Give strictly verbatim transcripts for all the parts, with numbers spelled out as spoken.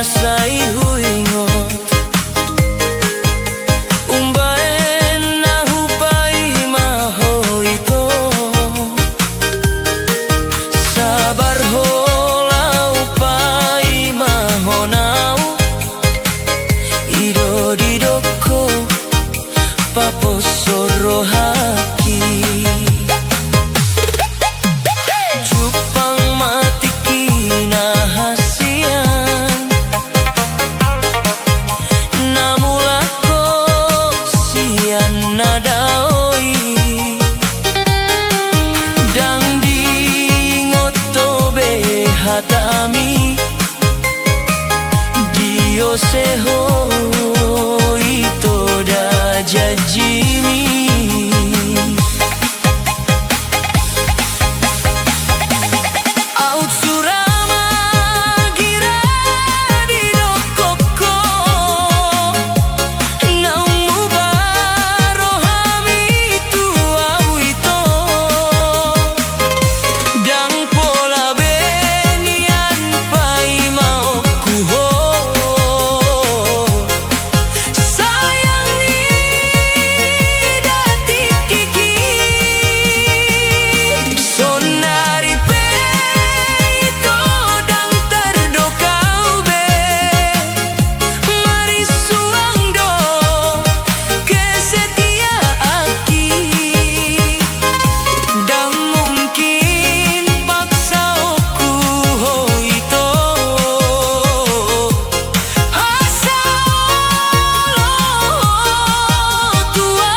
Sai huingot umbaen na hupaima ho ito. Sabar ho laho paima ho au. I do didok ho paposo rohangki. Jumpang ma tingki na hasian na mulak ho sian na dao i. Ndang diingot ho be hatami. Diose ho ito da janjimi. Aut sura ma gira didokkon ho. Naung muba rohami tu au ito. Ndang pola be nian paimaonku ho. Sayang ni da tingkiki. Saonari pe ito ndang tardok au be. Marisuang do kesetiaanki. Ndang mungkin paksaonku ho ito. Asa olo tua.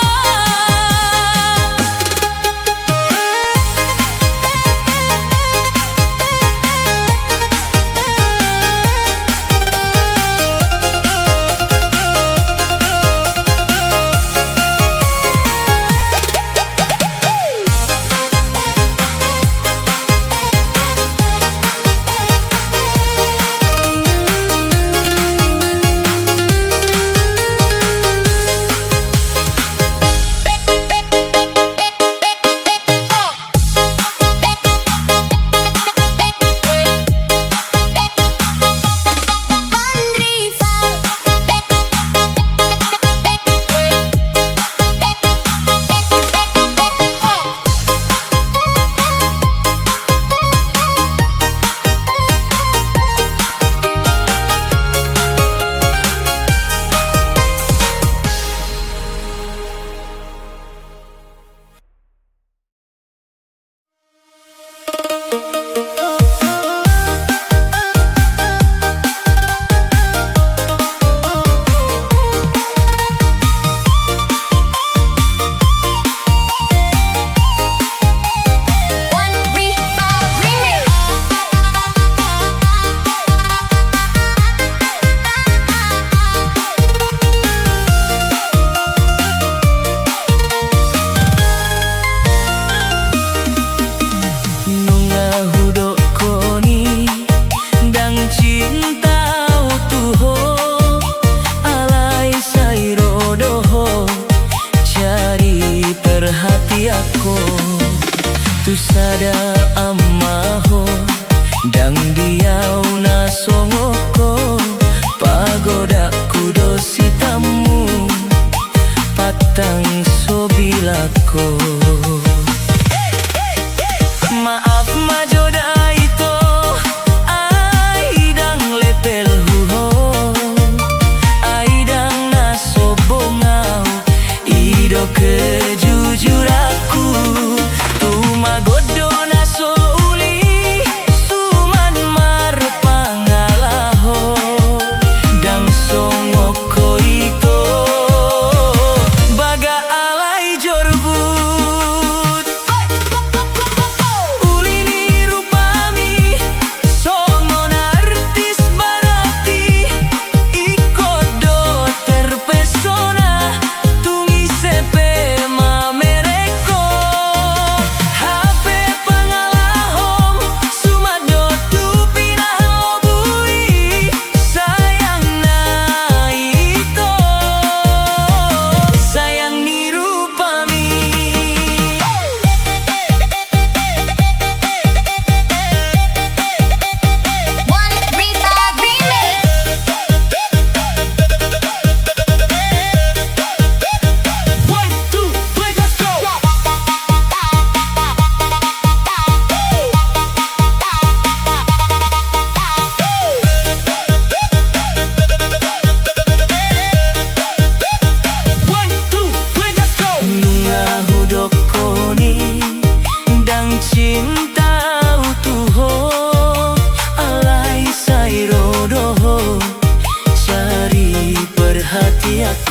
Nunga hudokkon i, ndang cinta au tu ho, alai sai ro do ho jadi perhatianku. Tu sada ama ho, ndang di au na songon ho, pagodakku do sitammu, pantang so bilak ho. Maaf ma jo da ito, ai ndang levelhu ho, ai ndang na sombong au, i do kejujuranku. Tumagon do na so uli, suman marpo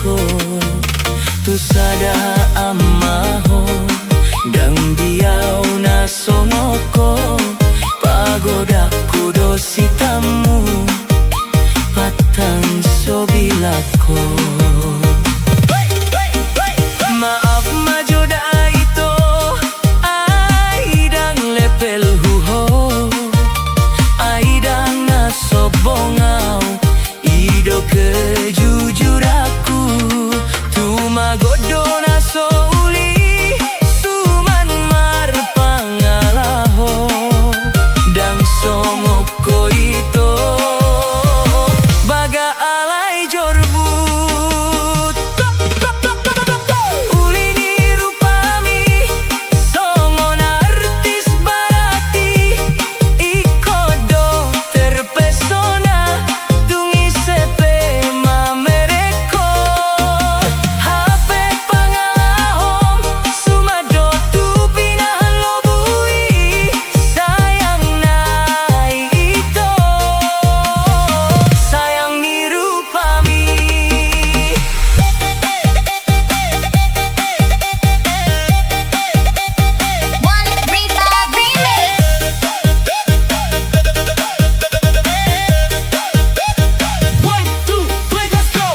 ho tu sada ama ho, ndang diau na songon ho. Pagodangku do sitammu, patang so bilak ho. Maaf ma jo da ito, ai ndang lepel hu ho, ai ndang na sombong au. I do kejujuranku, tu magodang na so uli, suman marpangalaho, ndang songon ho ito, baga alai jorbut. Uli ni rupami, songon artis barati, ingkon do terpesona, tung ise pe mamerengkon. Hape pangalahom, suman do tu pinahan lobu i, sayang nai ito, sayang ni rupami. One Riva remix. One, two, three, let's go.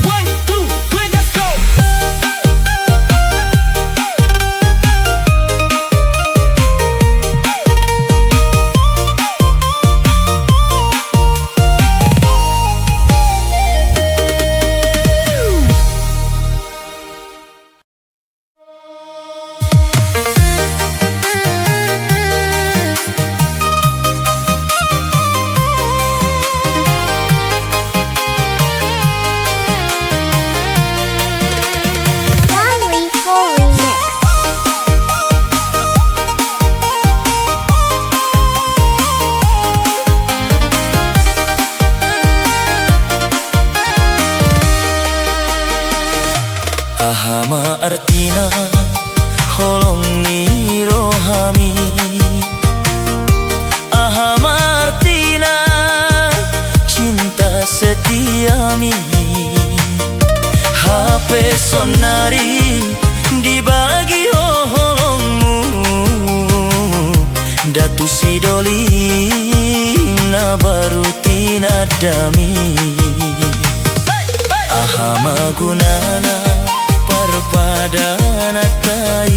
One, two, three, let's go. Aha ma artina holong ni rohami? Aha ma artina cinta setiami? Hape saonari dibagi ho holongmu, nda tu sidoli na baru tinandami. Aha ma gunana parpadananta i?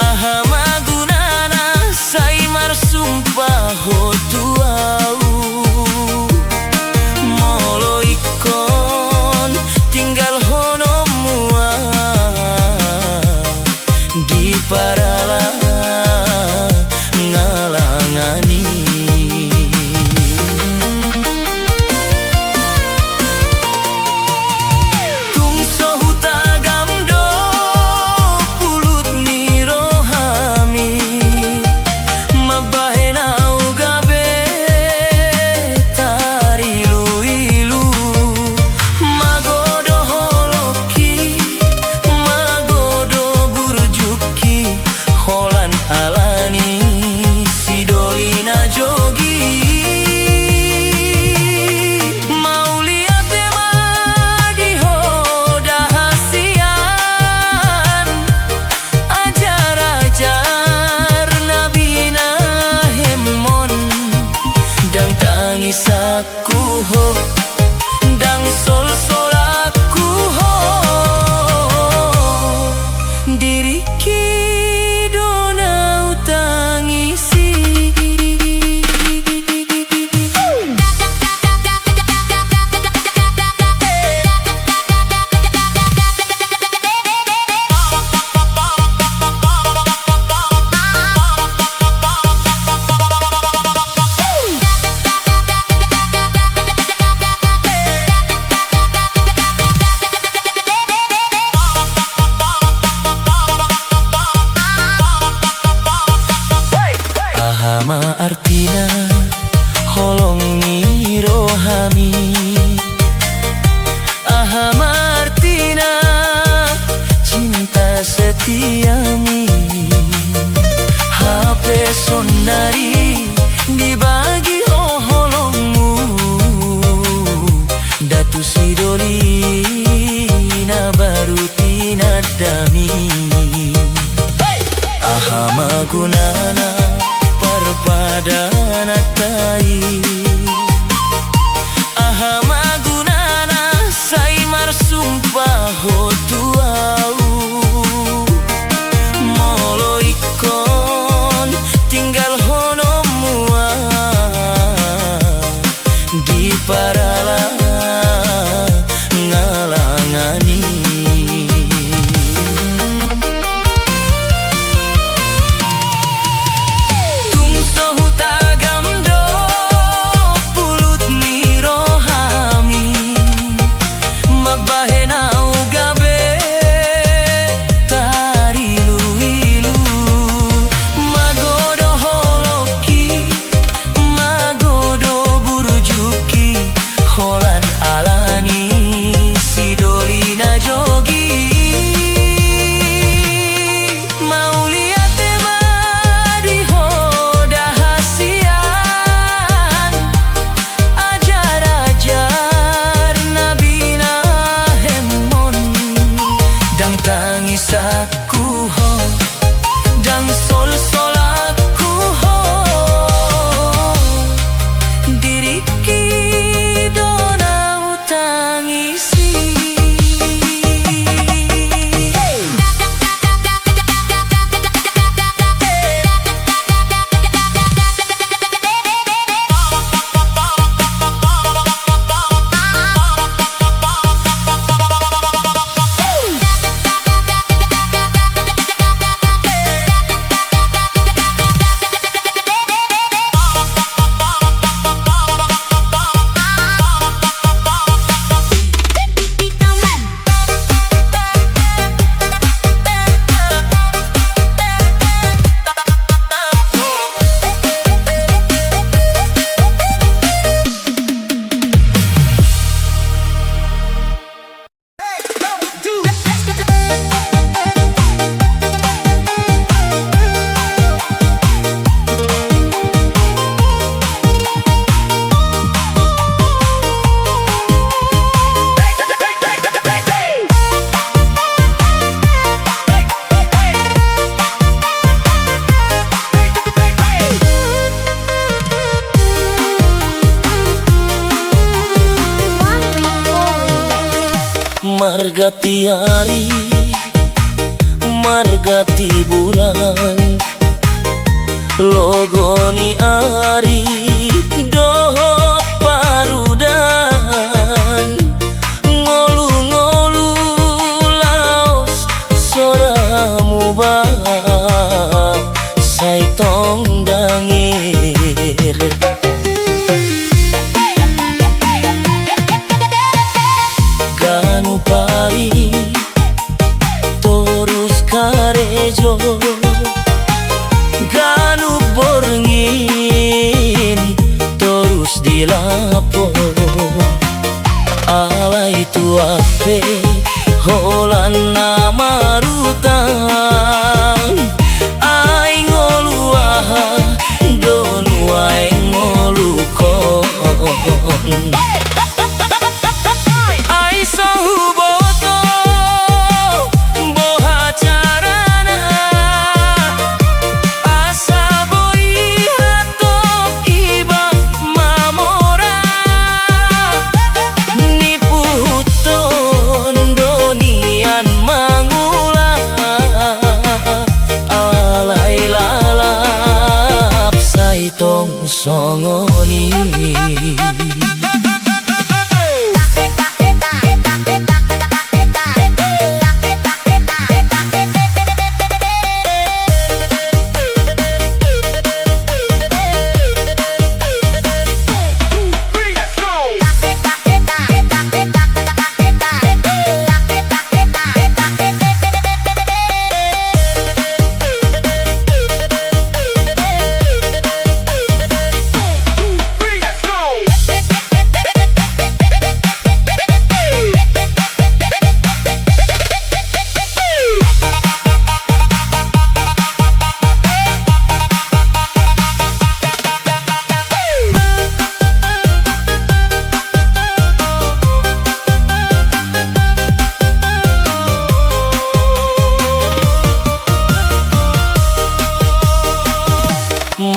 Aha ma gunana sai marsumpa ho tu au? Molo ingkon tinggalhononmu au di paralangalangan i. Tung so hutagam do pulut ni rohami, mambahen au gabe tariluilu. Mago do holongki, mago do burjukki, holan alani sidoli na jogi. Mauliate ma di ho da hasian, ajarajar na binahenmon, ndang tangisan ku ho, ndang solsolanku ho, diringki do na hutangisi. Aha ma artina holong ni rohami? Aha ma artina Doli na baru tinandami. Aha ma gunana parpadananta i? Aha ma gunana sai marsumpah ho tu ahu? Molo ingkon tinggalhononmu ahu di paralangalangan i. Tung so hutagam do pulut ni rohami, mambahen ahu gabe tariluilu. Mago do holongki, mago do burjuki, holan alani si doli na jogi. Mauliate ma di ho da hasian, ajarajar na binahenmon. Ndang tangisanku ho, ndang solsolanku ho, diringki do na hutangisi. Marganti ari, marganti bulan, logo ni ari dohot parudan, ngolu-ngolu laos soramu ba, sai tong ndang ir. Ganup ari torus karejo, ganup borngin torus di lapo. Alai tuat pe holan na marutang, ai ngolu aha do nuaeng ngoluhon. Ai so huboto boha carana asa boi hatop iba mamora. Nipuhuthon do nian mangula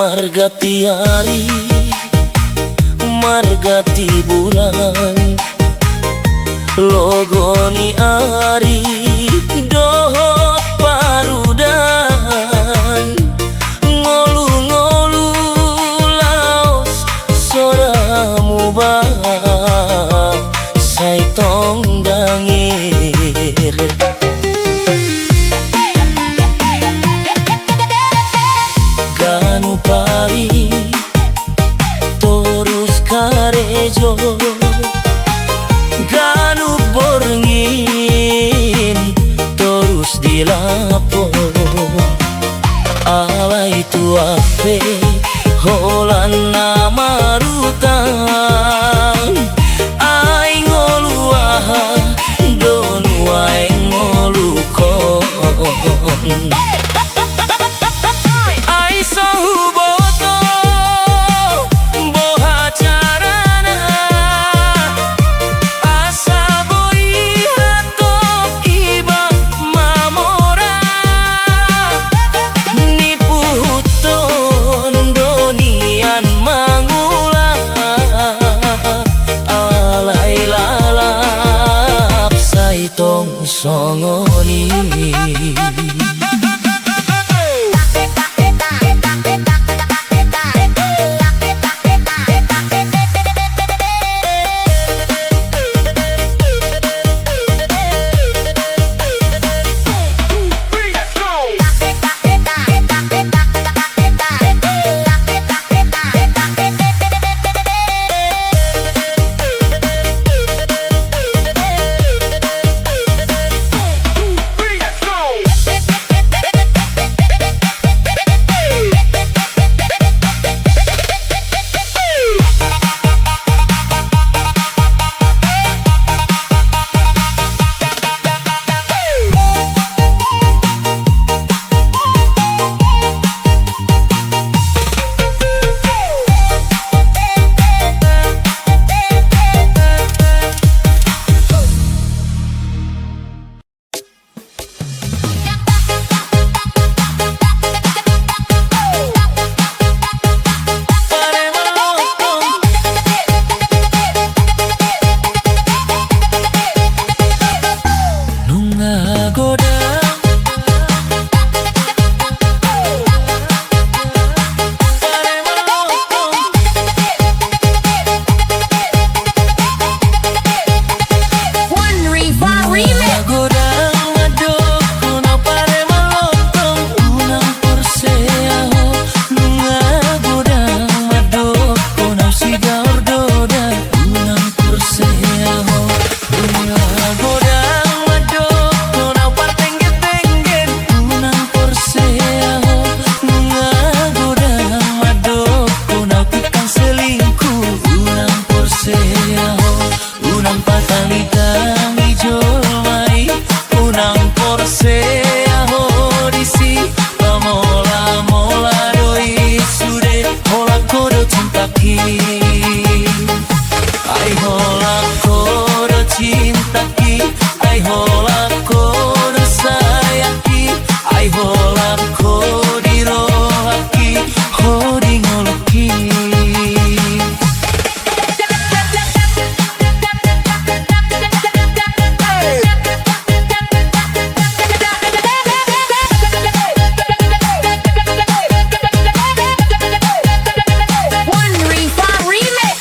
Marganti ari, marganti bulan, logo ni ari dohot parudan, ngolu-ngolu laos soramu ba sai tong danger. Ganup ari torus karejo, ganup borngin torus di lapo. Alai tu ahu pe holan na marutang, ai ngolu aha do nuaeng ngoluhon. Ai so huboto boha carana asa boi hatop iba mamora. Nipuhuthon do nian mangula, alai lalap sai tong songon i. Nunga godang. One Riva Remix. Nunga godang mandok hona pare malontong, unang porsea ho. Nunga godang mandok hona sigaor doda, unang porsea ho. Nunga godang mandok hona partenggen-tenggen, unang porsea ho. Nunga godang mandok hona tukang selingkuh, unang porsea ho. Unang patangi-tangi jolma i, unang porsea ho disi. Pamola-mola do i sude, holan ho do cintaki. Ai holan ho do cintaki, ai holan ho do sayangki, ai holan ho di rohaki, ho di ngoluki. One Riva Remix.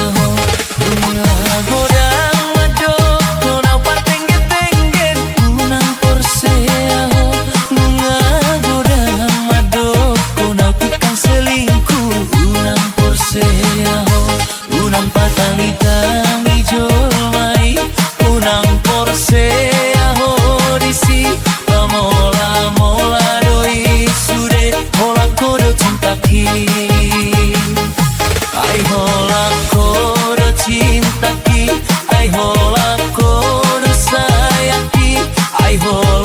Nunga godang mandok ho na hupatengge-tengge, unang porsea ho. Nunga godang mandok ho na hupingkan selingkuh, unang porsea ho. Unang patangi-tangi jolma i, unang porsea ho disi. Pamola-mola do i sude, holan ho do cintaki. Ai holan ho do cintaki, ai holan ho do sayangki, ai holan